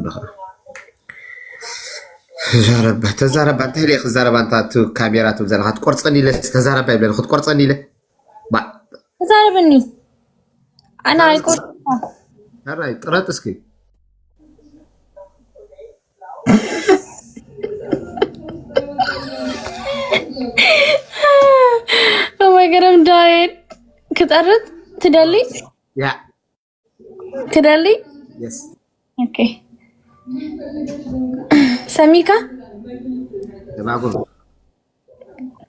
ኣለኻ። ተዛረባ፣ ተዛረባ፣ እንታይ ኢለ ክዛረባ? እንታ እቲ ካሜራ ትብል ዘለኻ፣ ትቆርጸኒ ኢለ፣ ተዛረባ ይብለኒ፣ ክትቆርጸኒ ኢለ። ባ- ተዛረብኒ። ኣነ ኣይቆርጥካ። ሕራይ፣ ጥረጥ እስኪ። Oh my God, I'm dying. ክጠርጥ ትደሊ? ያ፣ ትደሊ? የስ። ኦኬ። ሰሚካ? ተባጎ።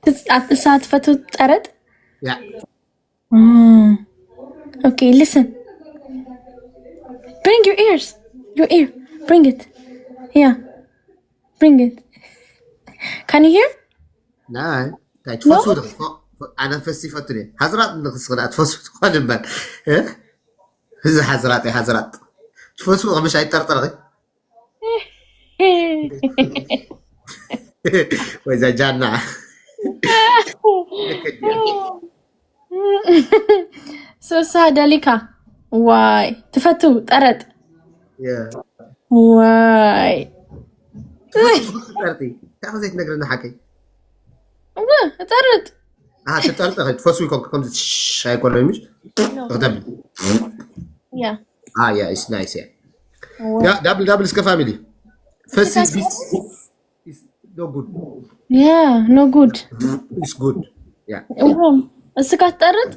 ትስ-፣ ኣት-፣ እሳ ትፈቱ ጠረጥ? ያ። Mm. Okay, listen. Bring your ears. Your ear. Bring it. Yeah. Bring it. Can you hear? ናይ እንታይ ትፈስው ዶ? ኣነ ፈሲ ይፈቱ ድየ? ሓዝራጥ ንክስኽዳ ትፈስው ትኾን እምበር። እ? እዚ ሓዝራጥ እዩ፣ ሓዝራጥ። ትፈስው ከምሽ ኣይጠርጠርኺ? ወይዛ ጃና። ሶሳ ደሊካ። ዋይ፣ ትፈቱ ጠረጥ። የ። ዋይ። ትፈስው ትጠርጢ? እንታይ ዘይትነግረኒ ሓቀይ? እወ፣ እጠርጥ። ኣሃ፣ ትጠርጠ ትፈስው ይኮን ከምዚ ሽሽ ኣይኮነ ምሽ? ትኽተል። ያ። አ፣ ያ፣ it's nice፣ ያ። ያ፣ ዳብል፣ ዳብል እስከ ፋሚሊ። ፈሲ is no good። ያ፣ no good። It's good። ያ። እወ፣ እስካ ትጠርጥ?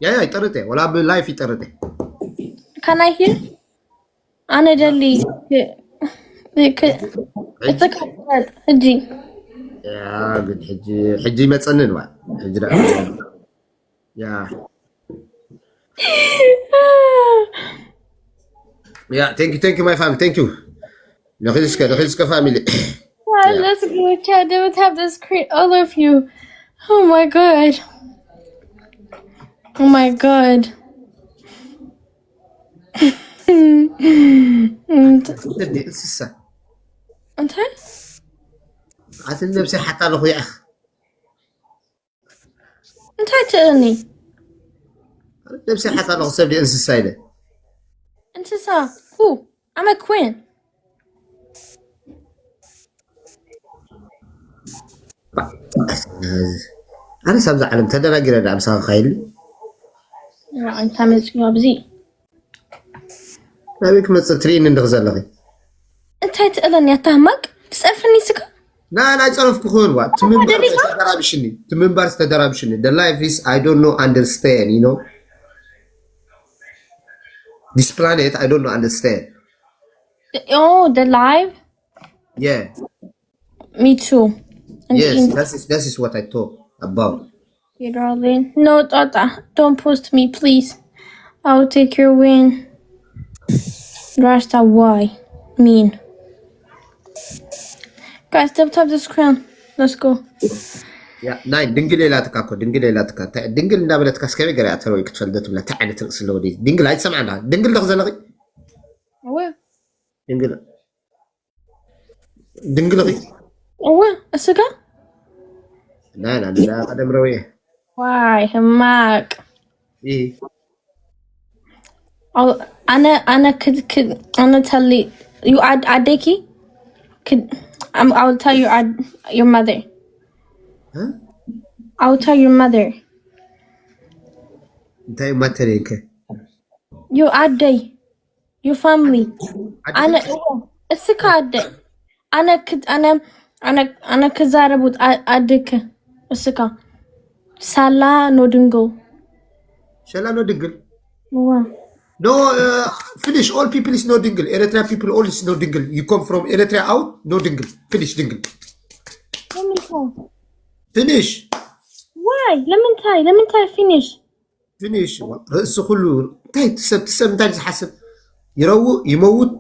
ያ፣ ያ፣ ይጠርጥ፣ ያ። ወላ ብላይፍ ይጠርጥ፣ ያ። Can I hear? ኣነ ደሊ ክ-፣ ክ-፣ እስካ ትጠርጥ፣ ሕጂ። ያ፣ ግን ሕጂ፣ ሕጂ ይመጸንን፣ ዋ። ሕጂ ደኣ። ያ። ያ፣ thank you፣ thank you፣ my family፣ thank you። ንኺድ እስከ፣ ንኺድ እስከ ፋሚሊ። Wow, let's go. Chat, they would have the screen, all of you. Oh my God. Oh my God. እንስሳ። እንታይ? ኣቲ ነብሲ ሓታ ኣለኹ ይኣኽ። እንታይ ትእኒ? ነብሲ ሓታ ኣለኹ ሰብ ድየ እንስሳ ኢለ። እንስሳ? Who? I'm a queen. ኣነ ሳብዛ ዓለም ተደናጊረ ዳ ምሳኻ ካይል። እንታይ መጽዩ ኣብዚ? ናበይ ክመጽእ ትርእይኒ እንድኺ ዘለኺ? እንታይ ትእለኒ ኣታ ህማቅ? ትጸርፍኒ ስጋ? ና፣ ናይ ጸረፍኩ ክህን ዋ። ትምንባር ደሊኻ? ተደራብሽኒ። ትምንባር ተደራብሽኒ። The life is, I don't know, understand, you know? This planet, I don't know, understand. Oh, the live? Yeah. Me too. And Yes, in- that is, that is what I talk about. Hey, darling. No, Tata, don't post me, please. I'll take your win. Rasta, why? Mean. Guys, tap tap the screen. Let's go. ያ፣ ናይ ድንግል ኢላትካ እኮ፣ ድንግል ኢላትካ። እንታይ ድንግል እንዳበለትካ እስከ ገለ ኣተረው ክትፈልደ ትብላ። እንታይ ዓይነት ርእሲ ኣለዎ ድዩ? ድንግል ኣይትሰምዓና። ድንግል ዶ ዘለኺ? Where? ድንግል ድንግል ኺ? Where? Asiga? ናይ ናይ ናይ ቀደም ረውየ። Why? Mark. ኢ I'll, Anna, Anna could, could, Anna tell you, you add Adeki? Could, I'm, I'll tell you, add your mother. እ? I'll tell your mother. እንታይ ማተር ይከ? You add day. Your family. ኣነ እስካ ኣደ ኣነ ክድ ኣነ ኣነ ኣነ ክዛረቡት ኣድክ እስካ ሳላ ኖ ድንግል ሸላ ኖ ድንግል። ዋ No, uh, finish. All people is no ድንግል. Eritrea people all is no ድንግል. You come from Eritrea out, no ድንግል. Finish ድንግል. ለምንታይ Finish. ዋይ ለምንታይ ለምንታይ ፊኒሽ Finish. ርእሲ ኩሉ እንታይ ትሰብ ትሰብ እንታይ ዝሓስብ ይረውእ ይመውት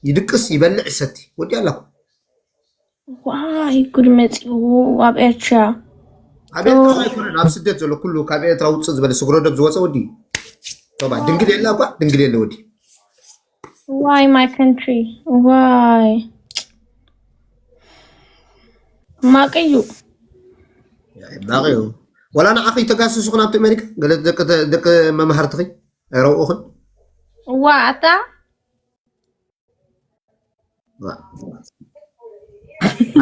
ይድቅስ ይበልዕ ይሰቲ ወዲ ኣለኩ ዋይ ጉድ መፂኡ ኣብ ኤርትራ ኣብ ኤርትራ ኣይኮነን ኣብ ስደት ዘሎ ኩሉ ካብ ኤርትራ ውፅእ ዝበለ ስግሮ ደብ ዝወፀ ወዲ ባ ድንግል የለ እኳ ድንግል የለ ወዲ ዋይ ማይ ካንትሪ ዋይ ማቀዩ ባቂዩ ወላ ንዓኺ ተጋስሱኹን ኣብቲ ኣሜሪካ ገለ ደቂ መማህርትኺ ኣይረውኡኽን ዋ ኣታ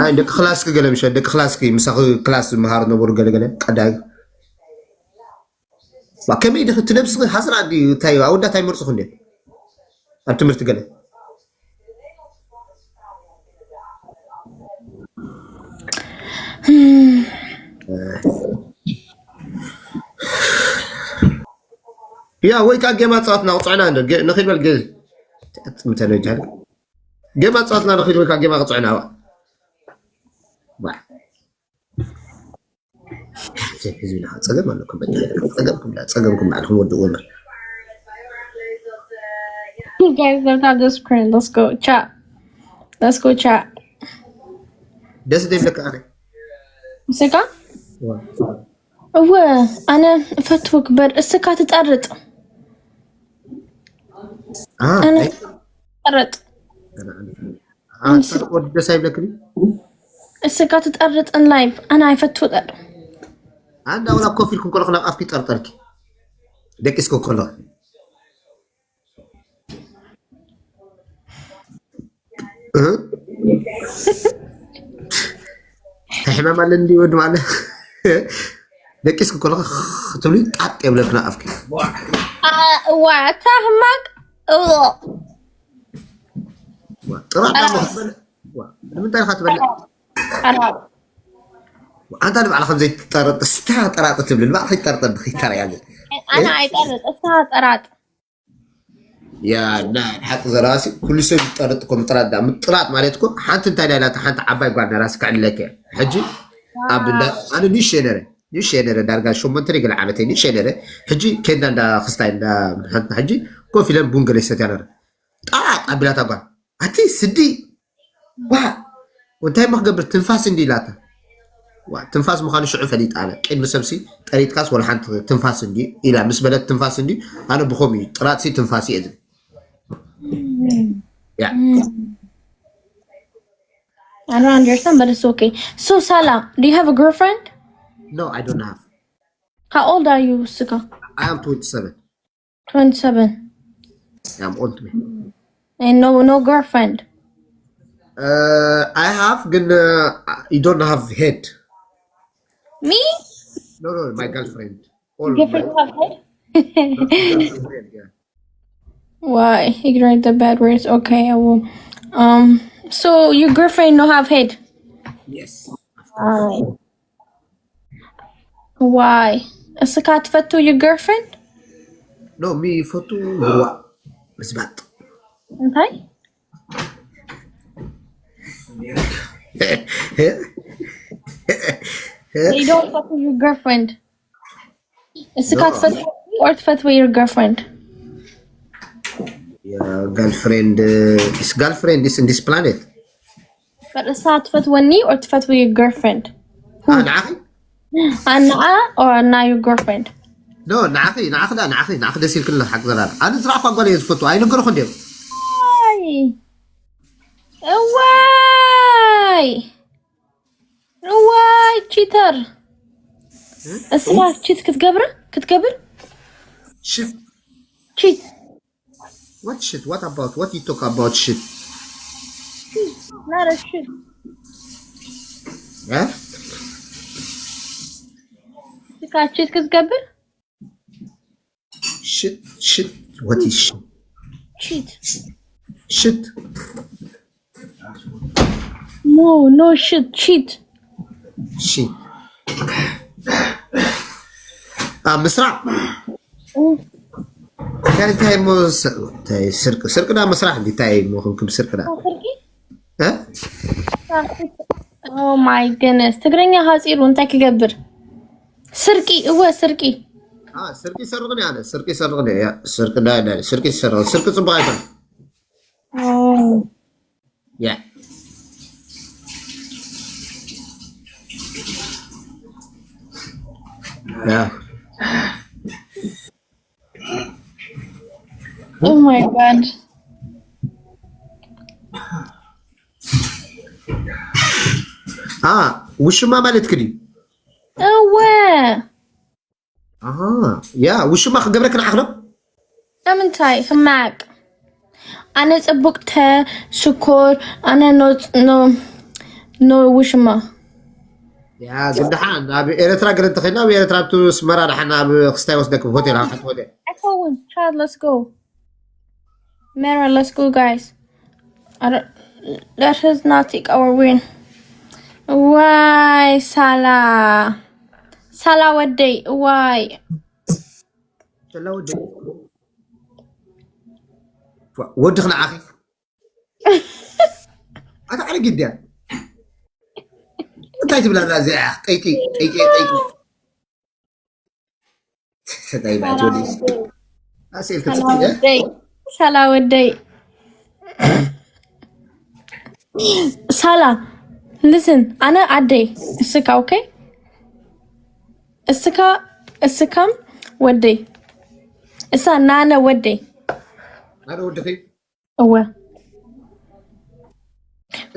ኣይ ደቂ ክላስኪ ገለ ምሸ ደቂ ክላስኪ ምሳኺ ክላስ ዝመሃሩ ነበሩ ገለ ገለ ቀዳይ ዋ ከመይ ድኺ እቲ ነብስኺ ሓስራ ድዩ እንታይ ኣወዳት ኣይመርፅኹ እንዴ ኣብ ትምህርቲ ገለ ያ ወይ ከዓ ጌማ ፃወትና ቁፅዕና ንኺድ በል ጌ ትምተነ ጃል ጌማ ፃወትና ንኺድ ወይ ከዓ ጌማ ቁፅዕና ዋ ህዝብና ጸገም ኣለኩም በቃ ጸገምኩም ላ ጸገምኩም ባዕልኩም ወድእዎ እምበር You guys don't have the screen. Let's go chat. Let's go chat. ደስ ደይብለካ ኣነ እስካ እወ ኣነ እፈትወክ በር እስካ ትጠርጥ አ ኣነ ጠርጥ ወዲ ደስ ኣይብለክን እስካ ትጠርጥን ላይቭ ኣነ ኣይፈትወ ጠር ኣንዳ ወላ ኮፍ ኢልኩም ከለኹ ናብ ኣፍኪ ጠርጠርኪ ደቂስኩ ከሎ ሕማም ኣለ እንዲ ወድ ማለ ደቂስኩ ከለኹ ክትብሊ ጣጥ የብለክና ኣፍኪ እዋ እታ ህማቅ ጥራጥ ሞ ክትበልዕ ዋ፣ ንምንታይ ኢኻ ትበልዕ? ኣንታ ንባዕልኻ ዘይትጠረጥ እስታ ጠራጥ ትብል ንባዕልኻ ይጠርጠር ድኺ ይተረያ ግን ኣነ ኣይጠርጥ እስታ ጠራጥ ያ እና ሓቂ ዘረባሲ ኩሉ ሰብ ይጠርጥ እኮ ምጥራጥ ዳ ምጥራጥ ማለት እኮ ሓንቲ እንታይ ዳይላታ ሓንቲ ዓባይ ጓል ነራሲ ክዕለክ እያ ሕጂ ኣብ እንዳ ኣነ ንሽ ነረ ንሽ ነረ ዳርጋ ሸሞንተ ገለ ዓመተይ ንሽ ነረ ሕጂ ኬንዳ እንዳ ክስታይ እንዳ ሓንቲ ሕጂ ኮፍ ኢለን ቡን ገለ ይሰትያ ነረ ጣጥ ኣቢላታ ጓል ኣቲ ስዲ ዋ እንታይ እሞ ክገብር ትንፋስ እንዲ ኢላታ ዋ ትንፋስ ምዃኑ ሽዑ ፈሊጣ ኣነ ቅድሚ ሰብሲ ጠሪጥካስ ወላ ሓንቲ ትንፋስ እንዲ ኢላ ምስ በለት ትንፋስ እንዲ ኣነ ብኸም እዩ ጥራጥሲ ትንፋስ እየ ዝብል ያ I don't understand, but it's okay. So, Sala, do you have a girlfriend? No, I don't have. How old are you, Sika? I am twenty-seven. twenty-seven. Yeah, I'm old man. And no, no girlfriend. Uh, I have, ግን uh, you don't have head. Me? No, no, my girlfriend. All Girlfriend my, have head? not girlfriend, yeah. Why? Ignore the bad words. Okay, I will. Um. So your girlfriend no have head? Yes. Why? Why? እስካ ትፈቱ your girlfriend? No, me for two. What? It's bad. እንታይ? They don't fuck with your girlfriend. እስካ ትፈትወ or ትፈትወ your girlfriend? Yeah, girlfriend. Uh, is girlfriend is in this planet? But እሳ ትፈትወኒ or ትፈትወ your girlfriend? Ah, نعم. ኣናኣ or ኣና your girlfriend? No, ንዓኺ ንዓኺ ዳ ንዓኺ ንዓኺ ደስ ኢልክኒ ሓቂ ዘላ ኣነ ዝረኣኳ ጓል እየ ዝፈቱ ኣይነገርኹ እንዲዮም Why? Why? Why cheater? እስኻ cheat ክትገብር ክትገብር ሽት cheat what shit what about what you talk about shit not a shit እ እስኻ cheat ክትገብር shit shit what is shit cheat shit no no shit cheat shit ኣብ ምስራቕ እንታይ እንታይ እሞ እንታይ ስርቂ ስርቂ ዳ መስራሕ እንዲ እንታይ እሞ ክንክም ስርቂ ዳ ስርቂ እ Oh my goodness ትግርኛ ሃፂሩ እንታይ ክገብር ስርቂ እወ ስርቂ ስርቂ ሰርቕን ያለ ስርቂ ሰርቕን ያ ስርቂ ዳ ዳ ስርቂ ሰርቕ ስርቂ ጽቡቕ ኣይኮን Oh ያ ያ Oh my god አ ውሽማ ማለት ክዲ እወ ያ ውሽማ ክገብረክ ንዓኽ ዶ ንምንታይ ሕማቅ ኣነ ጽቡቅ ተ ሽኮር ኣነ ኖ ኖ ኖ ውሽማ ያ ግን ደሓን ኣብ ኤርትራ ግን እንተኸይድና ኣብ ኤርትራ ኣብቲ ስመራ ደሓን ኣብ ክስታይ ወስደክም ሆቴል ኣብ ሓንቲ ሆቴል ኣይከውን ቻድ let's go Mera let's go guys I don't let us not take our win ዋይ ሳላ ሳላ ወደይ ዋይ ሰላ ወዲ ወዲ ክንዓኺ ኣታ ኣረጊት ድያ እንታይ ትብላ እዛ እዚኣ ጠይቂ ጠይቂ ጠይቂ ሰታይ ባትወዲ ኣስኤል ክትጽያ ሳላ ወደይ ሳላ listen ኣነ ኣደይ እስካ okay እስካ እስካም ወደይ እሳ ናነ ወደይ ሓደ ወድኺ እወ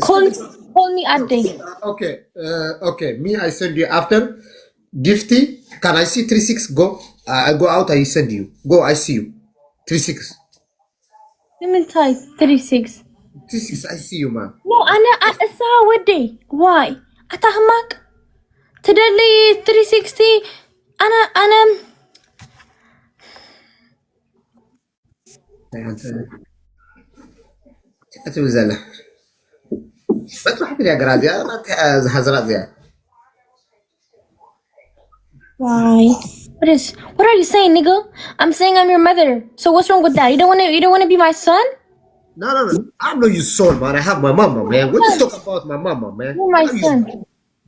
call call me ኣደይ okay uh, okay me I send you after gifty can I see three six go uh, I go out I send you go I see you three six ንምንታይ three six three six I see you man no ኣነ እሳ ወደይ why ኣታ ህማቅ ትደሊ three sixty ኣነ ኣነ ትብል ዘላ መጥባሕቲ ድያ ግራ እዚኣ ዝሃዝራ እዚኣ Why? What is? What are you saying, nigga? I'm saying I'm your mother. So what's wrong with that? You don't wanna. You don't wanna be my son? No, no, no. I'm not your son, man. I have my mama, man. What you talk about my mama, man? You're my son.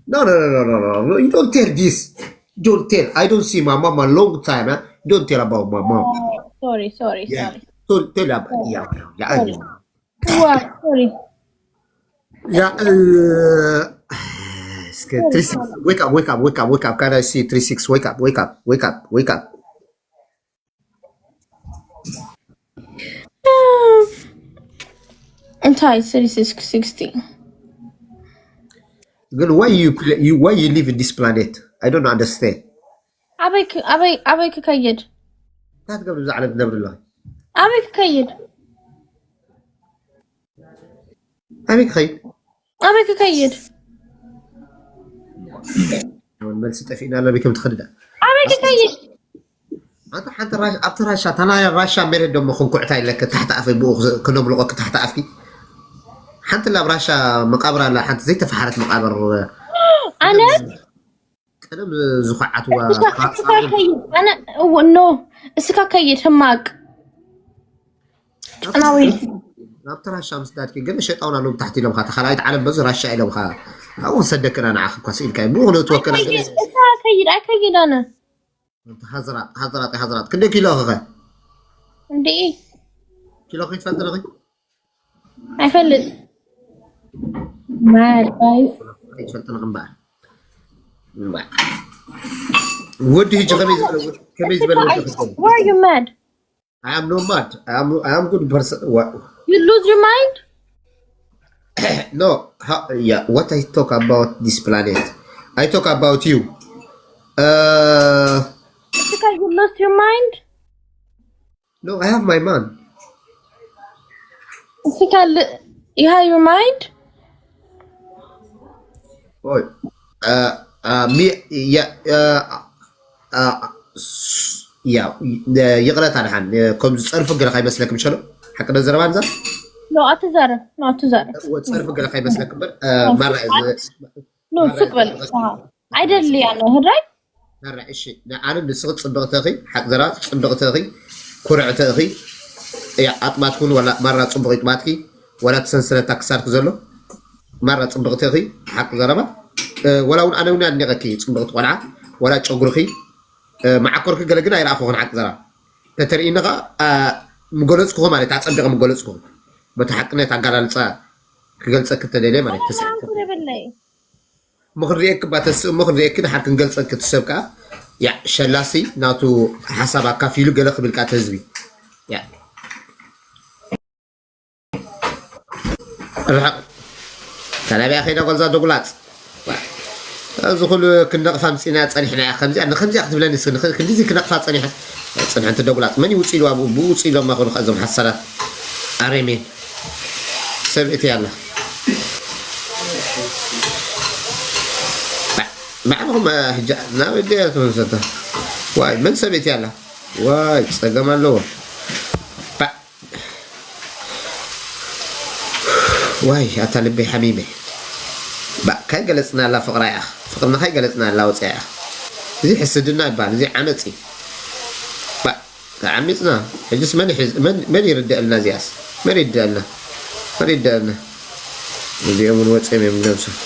No, no, no, no, no, no, no. You don't tell this. Don't tell. I don't see my mama long time, huh? Don't tell about my mom. Oh, sorry, sorry, Yeah. sorry. Don't tell about yeah, yeah, yeah. What? Sorry. Yeah, uh, it's good. Three six. Wake up, wake up, wake up, wake up. Can I see three six? Wake up, wake up, wake up, wake up. እንታይ ስሪ ስክስቲ ግን why you play, you why you live in this planet? I don't understand. ኣበይ ክ- ኣበይ ኣበይ ክከይድ እንታይ ትገብር ብዛ ዓለም ትነብር ኣለኻ? ኣበይ ክከይድ ኣበይ ክኸይድ? ኣበይ ክከይድ እውን መልሲ ጠፊእና ኣሎ ከም ትኸድዳ ኣበይ ክከይድ ኣንተ ሓንቲ ራሽ ኣብቲ ራሻ ታና ራሻ መሬት ደሞ ክንኩዕታ ኢለክ ታሕቲ ኣፈይ ብኡ ክነምልቆክ ታሕቲ ኣፍኪ ሓንቲ ላብ ራሻ መቃብር ኣላ ሓንቲ ዘይተፈሓረት መቃብር ኣነ ቀደም ዝኳዓትዋ እስካ ከይድ ኣነ እው- ኖ እስካ ከይድ ህማቅ ጨናዊ ናብቲ ራሻ ምስ ዳድኪ ገለ ሸጣውን ኣለዉ ብታሕቲ ኢሎምካ ተኻላይት ዓለም በዚ ራሻ ኢሎምካ ኣብኡ ክሰደክና ንዓኺ እኳ ስኢልካ እዩ ብኡ ክንእትወክና ገለ እሳ ከይድ ኣይከይድ ኣነ ሓዝራጥ ሓዝራጥ ሓዝራጥ ክንደይ ኪሎ ኸኸ እንዲኢ ኪሎ ከይትፈልጥ ነኺ ኣይፈልጥ ማድ ጋይስ ከይትፈልጥ ነኺ እምበኣር እምበኣር ወዲ ህጂ ከመይ ዝበለ ወዲ- ከመይ ዝበለ ወዲ ክኸውን Why are you mad? I am no mad. I am I am good person. What? You lose your mind? No. How, yeah. What I talk about this planet? I talk about you. Uh, Because you lost your mind? No, I have my man. Because you have your mind? Oi. Uh, uh, me, yeah, uh, uh, yeah, ይቕረታ ድሓን ከምዚ ፀርፊ ገለ ካይመስለክ ምሸሎ ሓቂ ዶ ዘረባ ንዛ No, ኣትዛረብ no ኣትዛረብ ፀርፊ ገለ ካይመስለክ እምበር ማራ No, ስቅ በል ኣይደልያ ነው ህራይ ኣረ እሺ ኣነ ንስኺ ፅብቕቲ ኢኺ ሓቂ ዘረባ ፅብቕቲ ኢኺ ኩርዕቲ ኢኺ እያ ኣጥማትኩን ዋላ ማራ ፅቡቕ ይጥማትኪ ዋላ ትሰንስለታ ክሳድኪ ዘሎ ማራ ፅብቕቲ ኢኺ ሓቂ ዘረባ ዋላ እውን ኣነ እውን ኣድኒቐኪ ፅብቕቲ ቆልዓ ዋላ ጨጉርኺ መዓኮርኪ ገለ ግን ኣይረኣኹኽን ሓቂ ዘረባ ተተርእይኒ ከዓ ምገለፅኩኹ ማለት ኣፀቢቐ ምገለፅኩኹ በቲ ሓቅነት ኣጋላልፃ ክገልፀኪ ተደልየ ማለት ተስዕብ የብለይ እሞ ክንሪኤኪ እባ ተስእ እሞ ክንሪኤኪ ድሓር ክንገልፀኪ እቲ ሰብ ከዓ ያ ሸላሲ ናቱ ሓሳብ ኣካፊሉ ገለ ክብል ከዓ እቲ ህዝቢ ያ ርሕቕ ተናቢያ ከይዳ ጓልዛ ደጉላፅ እዚ ኩሉ ክነቕፋ ምፅና ፀኒሕና እያ ከምዚኣ ንከምዚኣ ክትብለኒ ክንዲዚ ክነቕፋ ፀኒሐ ፅንሐንቲ ደጉላፅ መን ይውፅ ኢልዋ ብውፅ ኢሎም ይኹኑ እዞም ሓሳዳት ኣሬሜን ሰበይቲ ኣላ። ባዕልኹም ሕጂ ናብ እደ ትመሰተ ዋይ መን ሰበይቲ ኣላ? ዋይ ጸገም ኣለዎ። ባዕ- ዋይ ኣታ ልበይ ሓሚመ። ባዕ ካይ ገለጽና ኣላ ፍቕራ ኢኻ። ፍቕርና ካይ ገለጽና ኣላ ወጽያ ኢኻ። እዚ ሕስድና ይባል። እዚ ዓመጽ እዩ። ባዕ ተዓሚጽና። ሕጅስ መን ይሕዝ- መን- መን ይርደኣልና? እዚኣስ መን ይርደኣልና? መን ይርደኣልና? እዚኦም እውን ወጽኦም እዮም ነብሶም።